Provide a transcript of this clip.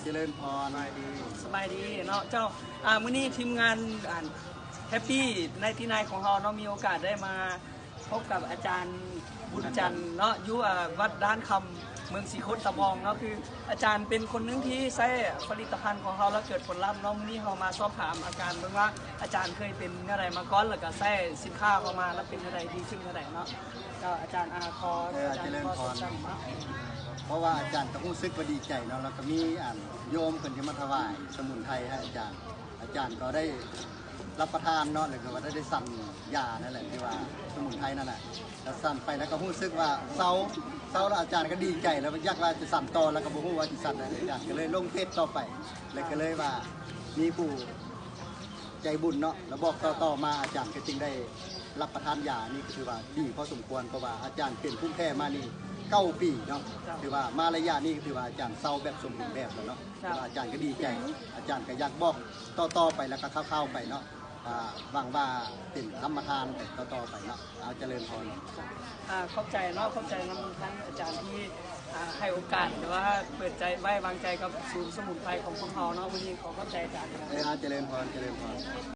ຈະເລີນພອນ ສະບາຍດີ ສະບາຍດີເນາະເຈົ້າ. ອ່າ ມື້ນີ້ທີມງານ ອັນ Happy ninety-nine ຂອງເຮົາເນາະ ມີໂອກາດໄດ້ມາພົບກັບອາຈານບຸນຈັນເນາະ ຢູ່ ອ່າ ວັດດ້ານຄຳ ເມືອງສີໂຄດຕະບອງເນາະ. ຄືອາຈານເປັນຄົນໜຶ່ງທີ່ໃຊ້ຜະລິດຕະພັນຂອງເຮົາ ແລ້ວເກີດຜົນລັບເນາະ. ມື້ນີ້ເຮົາມາສອບຖາມອາຈານເບິ່ງວ່າ ອາຈານເຄີຍເປັນແນວໃດມາກ່ອນ ແລ້ວກໍໃຊ້ສິນຄ້າເຮົາມາ ແລ້ວເປັນແນວໃດ ດີຂຶ້ນແນວໃດເນາະ. ເຈົ້າ ອາຈານ ອາ ຂໍ ເອີ ອາຈານ ຈະເລີນພອນ ເຈົ້າ ເນາະ ເພາະວ່າອາຈານກໍຮູ້ສຶກວ່າດີໃຈເນາະ ແລ້ວກໍມີ ອັນ ໂຍມເພິ່ນທີ່ມາຖວາຍສະໝຸນໄພໃຫ້ອາຈານ ອາຈານກໍໄດ້ຮັບປະທານເນາະ ແລ້ວກໍວ່າໄດ້ ໄດ້ສັນຢານັ້ນແຫຼະ ທີ່ວ່າສະໝຸນໄພນັ້ນນະ ແລ້ວສັນໄປແລ້ວກໍຮູ້ສຶກວ່າເຊົາ ເຊົາແລ້ວອາຈານກໍດີໃຈ ແລ້ວຢາກວ່າຈະສັນຕໍ່ ແລ້ວກໍບໍ່ຮູ້ວ່າຈະສັນໃດ ອາຈານກໍເລີຍລົງເຟສຕໍ່ໄປ ແລ້ວກໍເລີຍວ່າມີຜູ້ໃຈບຸນເນາະ ແລ້ວບອກຕໍ່ໆມາ ອາຈານກໍຈຶ່ງໄດ້ ຮັບປະທານຢານີ້ກໍຖືວ່າດີພໍສົມຄວນ ເພາະວ່າອາຈານເປັນພູມແພ້ມານີ້ເກົ້າປີເນາະ ຖືວ່າມາໄລຍະນີ້ກໍຖືວ່າອາຈານເຊົາແບບສົມບູນແບບແລ້ວເນາະ. ແຕ່ວ່າອາຈານກໍດີໃຈ ອາຈານກໍຢາກບອກຕໍ່ໆໄປ ແລ້ວກໍຂ່າວໆໄປເນາະ ຫວັງວ່າເປັນທຳມະທານໄປຕໍ່ໆໄປເນາະ. ເອົາ ຈະເລີນພອນ. ຂອບໃຈເນາະ ຂອບໃຈນຳທາງອາຈານທີ່ໃຫ້ໂອກາດ ຫຼືວ່າເປີດໃຈໄວ້ວາງໃຈກັບສູນສະໝຸນໄພຂອງພວກເຮົາເນາະ. ມື້ນີ້ຂໍຂອບໃຈອາຈານ. ເອີ ເອົາ ຈະເລີນພອນ ຈະເລີນພອນ.